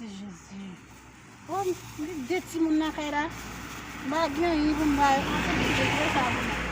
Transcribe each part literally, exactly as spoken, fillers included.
Jezi. O, m gen de timoun nan kay la. M pa gen anyen pou m ba yo. Anfen, m te fè sa pou mwen.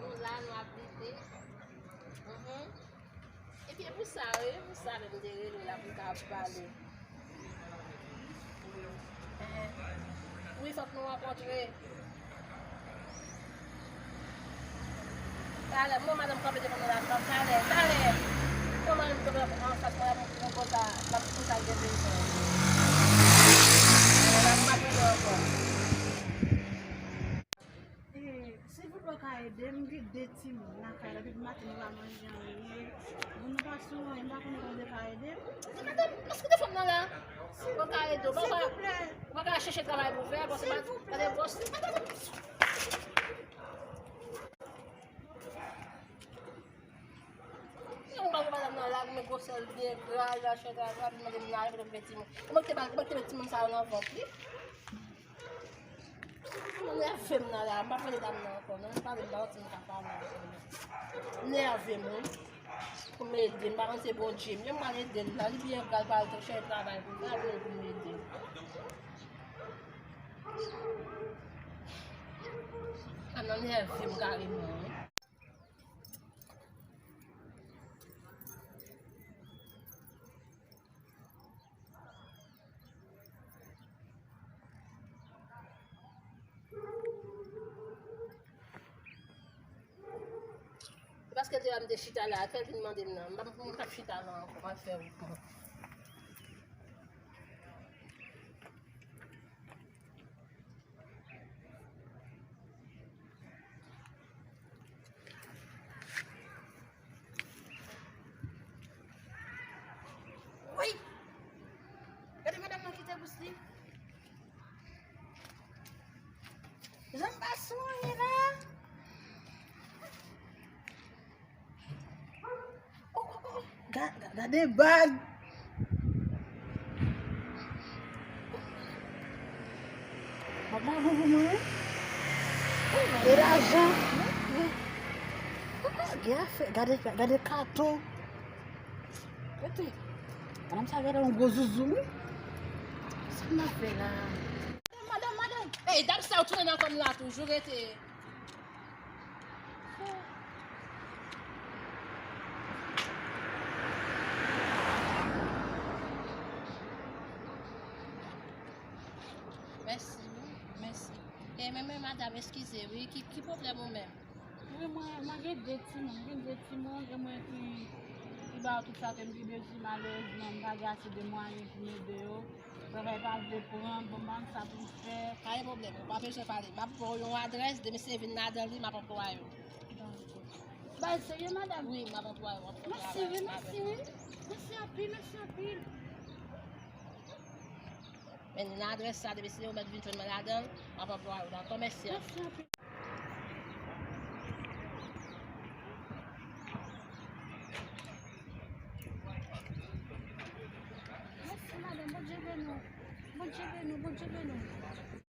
Nou la, nou ap lite. Mhm. Epi e pou sa, wi, e pou sa menm m te rele w la pou n ka pale. Wi, fòk nou rankontre. Talè, mwen madanm kanpe devan mwen la, talè, talè. Mwen madanm kanpe anfas mwen la, mwen konsa, m ap konsa l gen bezwen. Mwen la, m pa pale ankò. Eh, silvouplè, w ka ede m, m gen de timoun nan kay la, depi maten nou pa manje anyen. Bon, nou pa sou anyen, m pa konnen kòman w ka ede m. Madanm, èske te fanm nan la? Ou ka ede w, ou pa ka chèche travay pou fè, paske pa, pa de pòs. Madanm, yon bagay madanm nan la, men gwosè l byen gra, l al chèche travay, li mande m nan, li mande m fè timoun. Mwen te ba, mwen te met timoun sa yo nan vant li. Mwen nève m nan la, m pa pale dam nan ankò, non, m pale m pa santi m ka pale ankò, non. M nève m, wi. Pou m ede, m pa konn se Bondye m ye, m pral ede l la, li byen gra, l pral chèche travay pou l fè, pou l, pou m ede l. Sa nan nève m kareman, wi. Se paske l te wè m te chita la, fè l vin mande m nan. M p ap, m p ap chita la ankò, m ap fè wout mwen. Woy! Gade madanm nan kite bous li. Jan m pa sonje la. Oh, oh, oh. Ga-, ga-, gade bag. Bag la bon pou mwen, wi. Oh, gade lajan. Oh, oh, gen afè. Gade, gade kato. Rete. Madanm sa gade yon gwo zouzoun, wi. Sa m ap fè la? Madanm, madanm, madanm. Ey, dam sa yo tounen nan kò m la toujou, rete. Mèsi, wi, mèsi. E men, men, madanm, eskize, wi, ki, ki pwoblèm ou menm? Wi, mwen, mwen gen de timoun, mwen gen de timoun, e mwen ki, ki ba yo tout sa ke m pi bezwen, malerezman, m pa gen ase de mwayen pou m ede yo. Travay pa vle pran, bon, m pa konn sa pou m fè. Pa gen pwoblèm, ou pa bezwen pale. M ap ba w yon adrès, demen si se vin ladan li, m ap anplwaye w. Bay serye, madanm? Wi, m ap anplwaye w, w ap fè travay avè m. Mèsi, wi, mèsi, wi. Mèsi anpil, mèsi anpil. Men nan adrès sa, depi se ou mèt vin jwenn mwen ladan l, m ap anplwaye w, dakò? Mèsi anpil. Mèsi, madanm. Bondye beni w. Bondye beni w. Bondye beni w.